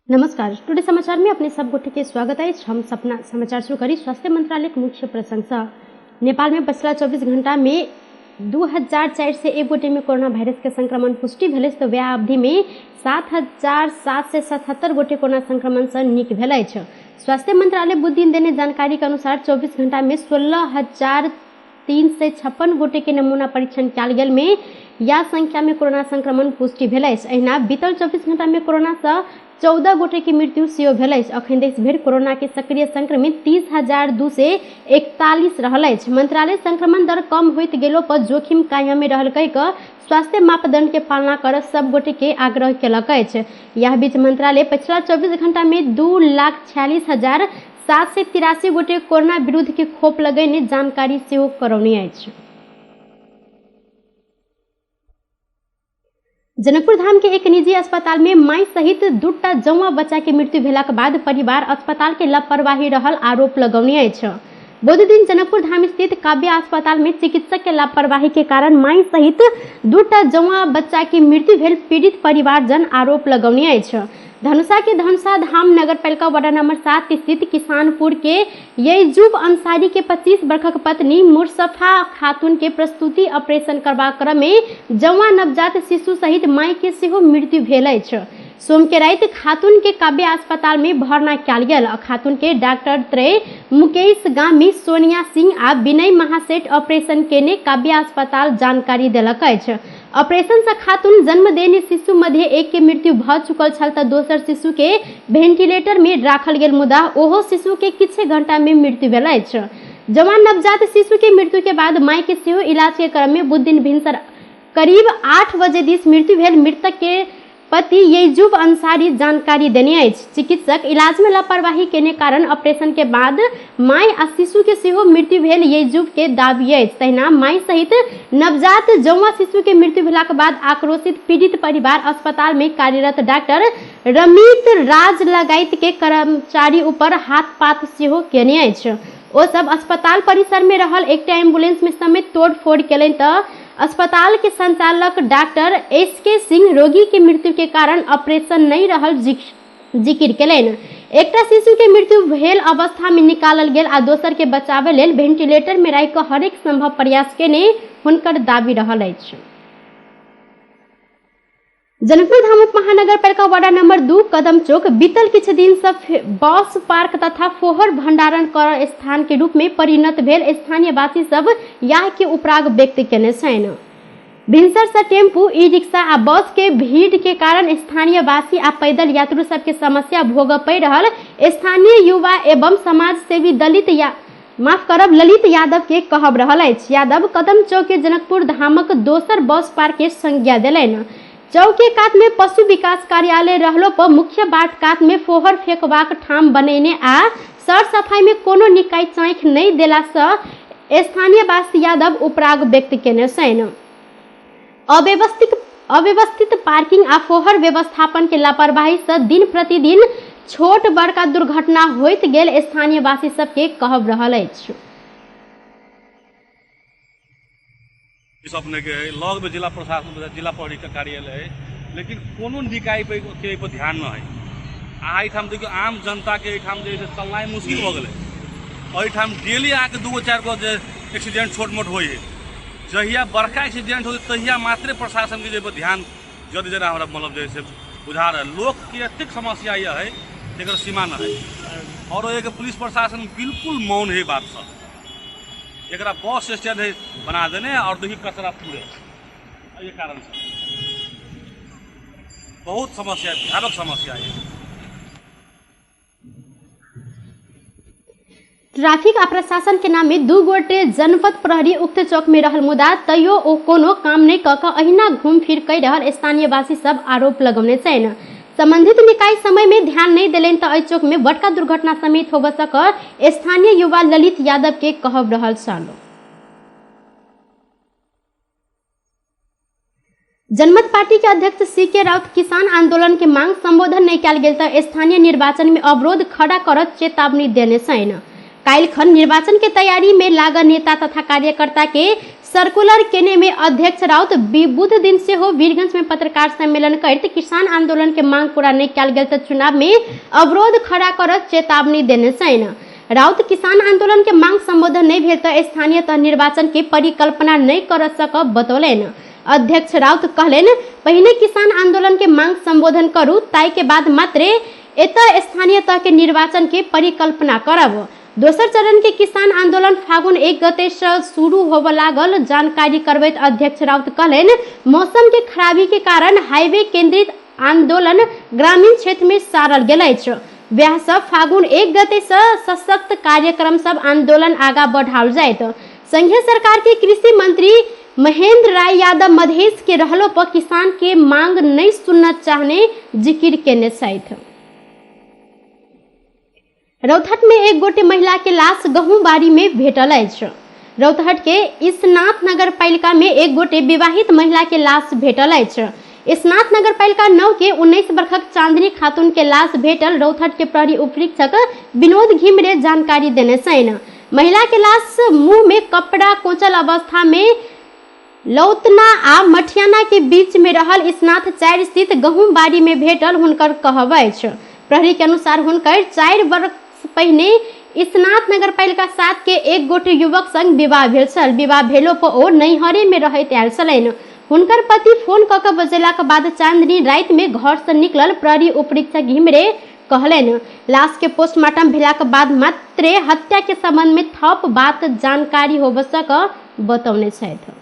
नमस्कार, टुडे समाचार में अपने सब गोटे के स्वागत अछि। हम सपना समाचार शुरू करी स्वास्थ्य मंत्रालय के मुख्य प्रसंग। नेपाल में पछिला 24 घंटा में 2401 गोटे में कोरोना वायरस के संक्रमण पुष्टि भेल अछि, तऽ वएह अवधि में 7777 गोटे कोरोना संक्रमण से नीक भेल अछि। स्वास्थ्य मंत्रालय बुध दिन देने जानकारी के अनुसार 24 घंटा में 16,356 गोटे के नमूना परीक्षण कयल गेल में या संख्या में कोरोना संक्रमण पुष्टि भेल अछि। अहिना बीतल 24 घंटा में कोरोना से 14 गोटे के मृत्यु सेहो भेल अछि। अखन देश भरि कोरोना के सक्रिय संक्रमित 30,241 रहल अछि। मंत्रालय संक्रमण दर कम होइत गेलो पर जोखिम कायमे रहल कहि कऽ स्वास्थ्य मापदंड के पालना करऽ सब गोटे के आग्रह केलक अछि। यह बीच मंत्रालय पछिला 24 घंटा में 2,46,783 गोटे कोरोना विरुद्ध के खोप लगेने जानकारी सेहो करौने अछि। जनकपुर धाम के एक निजी अस्पताल में माई सहित दूटा जौआ बच्चा के मृत्यु भेलाक बाद परिवार अस्पताल के लापरवाही रहल आरोप लगौने अछि। बुध दिन जनकपुर धाम स्थित काव्य अस्पताल में चिकित्सक के लापरवाही के कारण माई सहित दूटा जौआ बच्चा के मृत्यु भेल पीड़ित परिवारजन आरोप लगौने अछि। धनुषा के धनुषा धाम नगरपालिका वार्ड नंबर 7 स्थित किसानपुर के यजुब अंसारी के 25 वर्षक पत्नी मुर्सफा खातून के प्रस्तुति ऑपरेशन करबाक क्रम में जौआ नवजात शिशु सहित माय के सेहो मृत्यु भेल अछि। सोम के राति खातून के काव्य अस्पताल में भर्ना कयल गेल। खातून के डॉक्टर त्रय मुकेश गामी, सोनिया सिंह आ विनय महासेठ ऑपरेशन केने काव्य अस्पताल जानकारी देलक अछि। ऑपरेशन से खातून जन्म देने शिशु मध्य एक के मृत्यु भ चुकल छल तऽ दोसर शिशु के वेंटिलेटर में राखल गेल, मुदा ओहो शिशु के किछु घंटा में मृत्यु भेल अछि। जवान नवजात शिशु के मृत्यु के बाद माय के सेहो इलाज के क्रम में बुध दिन भिनसर करीब 8 बजे दिस मृत्यु भेल। मृतक के पति यजुब अंसारी जानकारी देने अछि। चिकित्सक इलाज में लापरवाही केने कारण ऑपरेशन के बाद माय आ शिशु के सेहो मृत्यु भेल यजुब के दावी अछि। तहिना माय सहित नवजात जौआ शिशु के मृत्यु भेलाक बाद आक्रोशित पीड़ित परिवार अस्पताल में कार्यरत डॉक्टर रमित राज लगायत के कर्मचारी ऊपर हाथ पात सेहो केने अछि। ओ सब अस्पताल परिसर में रहल एकटा एम्बुलेंस में समेत तोड़फोड़ केलनि तऽ अस्पताल के संचालक डॉक्टर एस के सिंह रोगी के मृत्यु के कारण ऑपरेशन नहीं रहल जिक्र केलनि। एकटा शिशु के मृत्यु भेल अवस्था में निकालल गेल आ दोसर के बचावे लेल वेंटिलेटर में राखि कऽ हरेक संभव प्रयास केने हुनकर दावी रहल अछि। जनकपुर धाम उप महानगरपालिका वार्ड नंबर 2 कदम चौक बीतल किछु दिन से बस पार्क तथा फोहर भंडारण कर स्थान के रूप में परिणत भेल स्थानीयवासी सब याह के उपराग व्यक्त केने छनि। भिनसर से टेम्पू, ई रिक्शा आ बस के भीड़ के कारण स्थानीयवासी आ पैदल यात्रु सबके समस्या भोगऽ पड़ि रहल स्थानीय युवा एवं समाजसेवी दलित या माफ करब ललित यादव के कहब रहल अछि। यादव कदम चौक के जनकपुर धामक दोसर बस पार्क के संज्ञा देलनि। चौक के कात में पशु विकास कार्यालय रहलो पर मुख्य बाट कात में फोहर फेंकबाक ठाम बनेने आ सर सफाई में कोनो निकाय चाँखि नहि देला सँ स्थानीयवासी यादव उपराग व्यक्त केने छनि। अव्यवस्थित पार्किंग आ फोहर व्यवस्थापन के लापरवाही से दिन प्रतिदिन छोट बड़का दुर्घटना होइत गेल स्थानीयवासी सबके कहब रहल अछि। अपने के लग में जिला प्रशासन, जिला प्रहरी के कार्यालय है, लेकिन कोनो निकाय पे के पर ध्यान न है। आ एहिठाम देखियौ आम जनता के एहिठाम जे है चलनाइ मुश्किल भऽ गेलै। एहिठाम डेली अहाँके 2 गो 4 गो जे एक्सीडेंट छोट मोट होइ है, जहिया बड़का एक्सीडेंट होइ तहिया मात्रे प्रशासन के जे पर ध्यान जदि जेना हमरा मतलब जे से बुझा रहल लोक के एतेक समस्या यह है जकर सीमा न है। और एक पुलिस प्रशासन बिल्कुल मौन है बात से। एकरा बस स्टैंड है बना देने और देखिए कचरा पूरे ये कारण से बहुत समस्या है, भयानक समस्या है। ट्रैफिक आ प्रशासन के नामे 2 गोटे जनपद प्रहरी उक्त चौक में रहल मुदा तैयो ओ कोनो काम नहीं कऽ कऽ अहिना घूम फिर कहि रहल स्थानीयवासी सब आरोप लगौने छनि। संबंधित निकाय समय में ध्यान नहीं देलनि तऽ एहि चौक में बड़का दुर्घटना समेत होबऽ सक स्थानीय युवा ललित यादव के कहब रहल छल। जनमत पार्टी के अध्यक्ष सी के राउत किसान आंदोलन के मांग संबोधन नहीं कयल गेल तऽ स्थानीय निर्वाचन में अवरोध खड़ा करत चेतावनी देने छनि। काल्हि खन निर्वाचन के तैयारी में लागल नेता तथा कार्यकर्ता के सर्कुलर केने में अध्यक्ष राउत बुध दिन सेहो वीरगंज में पत्रकार सम्मेलन करैत किसान आंदोलन के मांग पूरा नहि कयल गेल तऽ चुनाव में अवरोध खड़ा करत चेतावनी देने छनि। राउत किसान आंदोलन के मांग संबोधन नहीं भेल तऽ स्थानीय तह निर्वाचन के परिकल्पना नहीं कर सकब बतौलनि। अध्यक्ष राउत कहलनि, पहिने किसान आंदोलन के मांग संबोधन करू, ताहि के बाद मात्रे एतय स्थानीय तह के निर्वाचन के परिकल्पना करब। दोसर चरण के किसान आंदोलन फागुन 1 गते से शुरू होबय लागल जानकारी करबैत अध्यक्ष राउत कहलनि, मौसम के खराबी के कारण हाईवे केंद्रित आंदोलन ग्रामीण क्षेत्र में सारल गेल अछि। वएह सब फागुन 1 गते से सशक्त कार्यक्रम सब आंदोलन आगा बढ़ाओल जायत। संघीय सरकार के कृषि मंत्री महेंद्र राय यादव मधेश के रहलो पर किसान के मांग नहीं सुनना चाहने जिक्र केने छथि। रौतहट में एक गोटे महिला के लाश गहूँ बाड़ी में भेटल अछि। रौतहट के ईसनाथ नगर पालिका में एक गोटे विवाहित महिला के लाश भेटल अछि। ईसनाथ नगर पालिका 9 के 19 वर्षक चांदनी खातून के लाश भेटल रौतहट के प्रहरी उपरीक्षक विनोद घिमिरे जानकारी देने छनि। महिला के लाश मुंह में कपड़ा कोचल अवस्था में लौतना आ मठियाना के बीच में रहल ईसनाथ 4 स्थित गहूम बाड़ी में भेटल हुनकर कहब अछि। प्रहरी के अनुसार हुनकर 4 वर्ष पहिने ईसनाथ नगर पालिका 7 के एक गोटे युवक संग विवाह भेल छल। विवाह भेलो पर ओ नैहरे में रहैत आयल छलनि। हुनकर पति फोन कऽ के बजेलाक बाद चांदनी राति में घर से निकलल प्रहरी उपरीक्षक घिमिरे कहलनि। लाश के पोस्टमार्टम भेलाक बाद मात्रे हत्या के संबंध में थप बात जानकारी होबय सक बतौने छथि।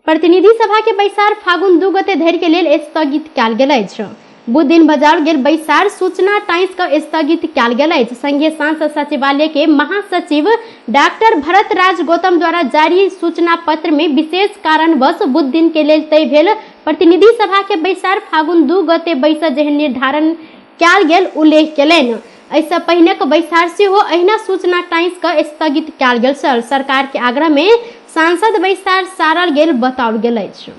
प्रतिनिधि सभा के बैसार फागुन 2 गते धरि के लेल स्थगित कयल गेल अछि। बुध दिन बजाओल गेल बैसार सूचना टाइम्स के स्थगित कयल गेल अछि। संघीय सांसद सचिवालय के महासचिव डॉक्टर भरत राज गौतम द्वारा जारी सूचना पत्र में विशेष कारणवश बुध दिन के लेल तय भेल प्रतिनिधि सभा के बैसार फागुन 2 गते बैसत जेहन निर्धारण कयल गेल उल्लेख केलनि। एहिसँ पहिनेक बैसार सेहो अहिना सूचना टाइम्स के स्थगित कयल गेल छल। सरकार के आग्रह में सांसद बैसार सारल गेल बताओल गेल अछि।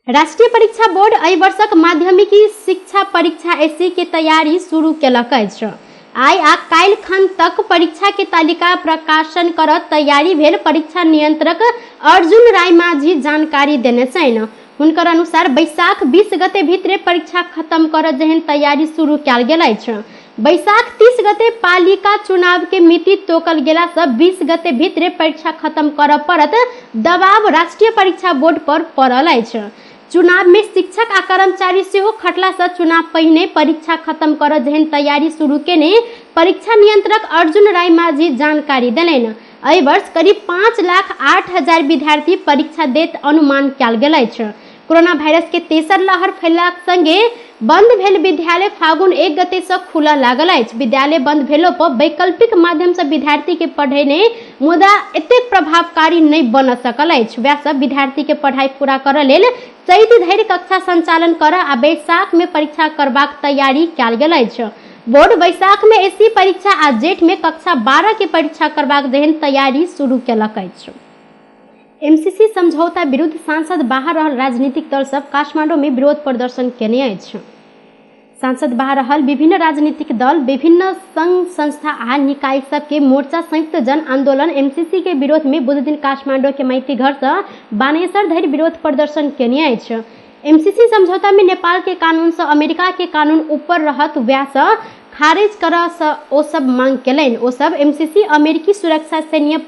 राष्ट्रीय परीक्षा बोर्ड एहि वर्षक माध्यमिकी शिक्षा परीक्षा एससी के तैयारी शुरू केलक अछि। आइ आ काल्हि खन तक परीक्षा के तालिका प्रकाशन करत तैयारी भेल परीक्षा नियंत्रक अर्जुन रायमाझी जानकारी देने छनि। हुनकर अनुसार बैसाख 20 गते भीतरे परीक्षा खत्म करत जेहन तैयारी शुरू कयल गेल अछि। बैसाख 30 गते पालिका चुनाव के मिति तोकल गेला से 20 गते भीतरे परीक्षा खत्म करऽ पड़त दबाव राष्ट्रीय परीक्षा बोर्ड पर पड़ल अछि। चुनाव में शिक्षक आ कर्मचारी सेहो खटला से चुनाव पहिने परीक्षा खत्म करऽ जेहन तैयारी शुरू केने परीक्षा नियंत्रक अर्जुन रायमाझी जानकारी देलनि। एहि वर्ष करीब 5,08,000 विद्यार्थी परीक्षा देत अनुमान कयल गेल अछि। कोरोना वायरस के तेसर लहर फैललाक संगे बंद भेल विद्यालय फागुन 1 गते से खुलऽ लागल अछि। विद्यालय बंद भेलो पर वैकल्पिक माध्यम से विद्यार्थी के पढ़ेने मुदा एतेक प्रभावकारी नहीं बन सकल अछि। वएह सब विद्यार्थी के पढ़ाई पूरा करऽ लेल चैत धरि कक्षा संचालन करऽ आ बैसाख में परीक्षा करबाक तैयारी कयल गेल अछि। बोर्ड बैसाख में एससी परीक्षा आ जेठ में कक्षा 12 के परीक्षा करबाक जेहन तैयारी शुरू केलक अछि। एमसीसी समझौता विरुद्ध सांसद बाहर रहल राजनीतिक दल सब काठमांडू में विरोध प्रदर्शन केने अछि। सांसद बाहर रहल विभिन्न राजनीतिक दल, विभिन्न संघ संस्था आ निकाय सब के मोर्चा संयुक्त जन आंदोलन एमसीसी के विरोध में बुधदिन काठमांडू के माइती घर से बानेश्वर धरि विरोध प्रदर्शन केने अछि। एमसीसी समझौता में नेपाल के कानून से अमेरिका के कानून ऊपर रहत वएह से खारिज करऽ से ओ सब मांग केलनि। ओ सब एमसीसी अमेरिकी सुरक्षा सैन्य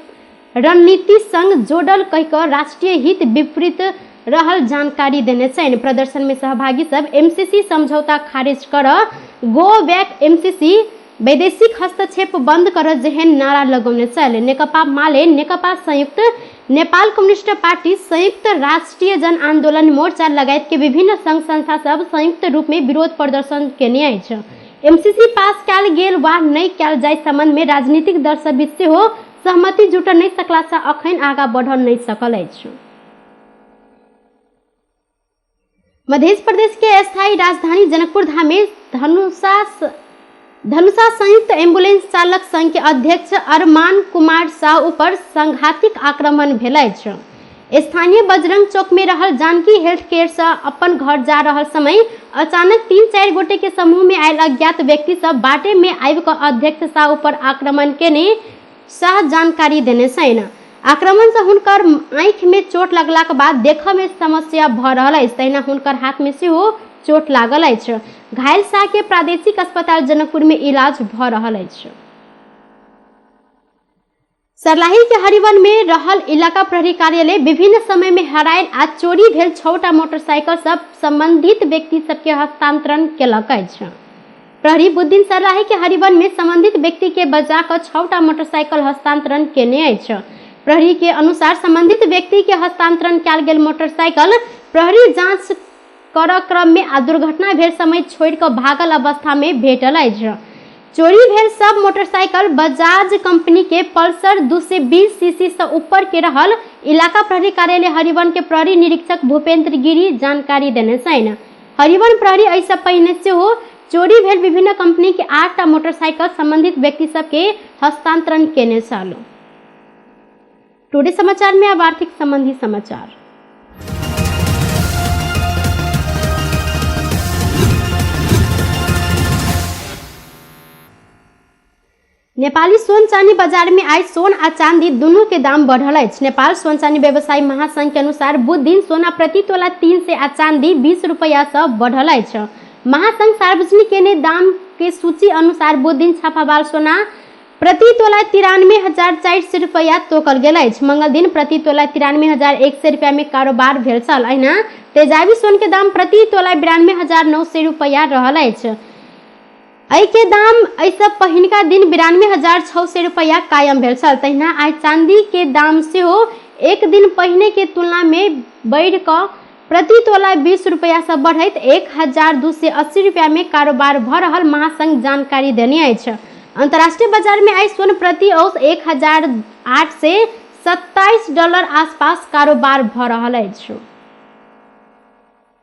रणनीति संग जोड़ल कहि कऽ राष्ट्रीय हित विपरीत रहल जानकारी देने छनि। प्रदर्शन में सहभागी सब एमसीसी समझौता खारिज करऽ, गो बैक एमसीसी, वैदेशिक हस्तक्षेप बंद करऽ जेहन नारा लगौने छल। नेकपा माले, नेकपा संयुक्त, नेपाल कम्युनिस्ट पार्टी, संयुक्त राष्ट्रीय जन आंदोलन मोर्चा लगायत के विभिन्न संघ संस्था सब संयुक्त रूप में विरोध प्रदर्शन केने अछि। एमसीसी पास कयल गेल वा नहि कयल जाय संबंध में राजनीतिक दल सब बीच सेहो सहमति जुटऽ नहि सकला से अखन आगा बढ़ नहि सकल अछि। मध्य प्रदेश के अस्थायी राजधानी जनकपुर धाम में धनुषा संयुक्त एम्बुलेंस चालक संघ के अध्यक्ष अरमान कुमार साह ऊपर सांघातिक आक्रमण भेल अछि। स्थानीय बजरंग चौक में रहल जानकी हेल्थ केयर से अपन घर जा रहल समय अचानक 3-4 गोटे के समूह में आयल अज्ञात व्यक्ति सब बाटे में आबि कऽ अध्यक्ष साह ऊपर आक्रमण केने शाह जानकारी देने छनि। आक्रमण से हुनकर आँखि में चोट लगलाक बाद देखऽ में समस्या भऽ रहल अछि। तहिना हुनकर हाथ में सेहो चोट लागल अछि। घायल शाह के प्रादेशिक अस्पताल जनकपुर में इलाज भऽ रहल अछि। सर्लाही के हरिवन में रहल इलाका प्रहरी कार्यालय विभिन्न समय में हरायल आ चोरी भेल 6टा मोटरसाइकिल सब संबंधित व्यक्ति सबके हस्तांतरण केलक अछि। प्रहरी बुधदिन सर्लाही के हरिवन में संबंधित व्यक्ति के बजा कऽ 6टा मोटरसाइकिल हस्तांतरण केने अछि। प्रहरी के अनुसार संबंधित व्यक्ति के हस्तांतरण कयल गेल मोटरसाइकिल प्रहरी जांच कर क्रम में आ दुर्घटना भेल समय छोड़ि कऽ भागल अवस्था में भेटल अछि। चोरी भेल सब मोटरसाइकिल बजाज कंपनी के पल्सर 220 सीसी से ऊपर के रहल इलाका प्रहरी कार्यालय हरिवन के प्रहरी निरीक्षक भूपेंद्र गिरी जानकारी देने छनि। हरिवन प्रहरी एहिसँ पहिने सेहो चोरी भेल विभिन्न कंपनी के 8टा मोटरसाइकिल संबंधित व्यक्ति सबके हस्तांतरण केने छल। टुडे समाचार में अब आर्थिक संबंधी समाचार। नेपाली सोन चानी बाजार में आइ सोन आ चांदी दुनू के दाम बढ़ल अछि। नेपाल सोन चानी व्यवसायी महासंघ के अनुसार बुध दिन सोना प्रति तोला 300 आ चांदी 20 रुपया से बढ़ल अछि। महासंघ सार्वजनिक केने दाम के सूची अनुसार बुध दिन छापावाल सोना प्रति तोला 93,400 रुपया तोकल गेल अछि। मंगल दिन प्रति तोला 93,100 रुपया में कारोबार भेल छल। अहिना तेजाबी सोन के दाम प्रति तोला 92,900 रुपया रहल अछि। एहि के दाम एहिसँ पहिनका दिन 92,600 रुपया कायम भेल छल। तहिना आइ चांदी के दाम सेहो एक दिन पहिने के तुलना में बढ़ि कऽ प्रति तोला 20 रुपया से बढ़ैत 1,280 रुपया में कारोबार भऽ रहल महासंघ जानकारी देने अछि। अंतर्राष्ट्रीय बाजार में आइ सोन प्रति औंस 1,827 डॉलर आसपास कारोबार भऽ रहल अछि।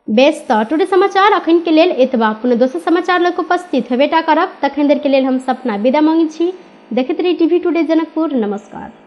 बेस तऽ टुडे समाचार अखन के लेल एतबा। पुनः दोसर समाचार लऽ कऽ उपस्थित हेबेटा करब। तखन देर के लेल हम सपना विदा मांगै छी। देखैत रही टीवी टुडे जनकपुर। नमस्कार।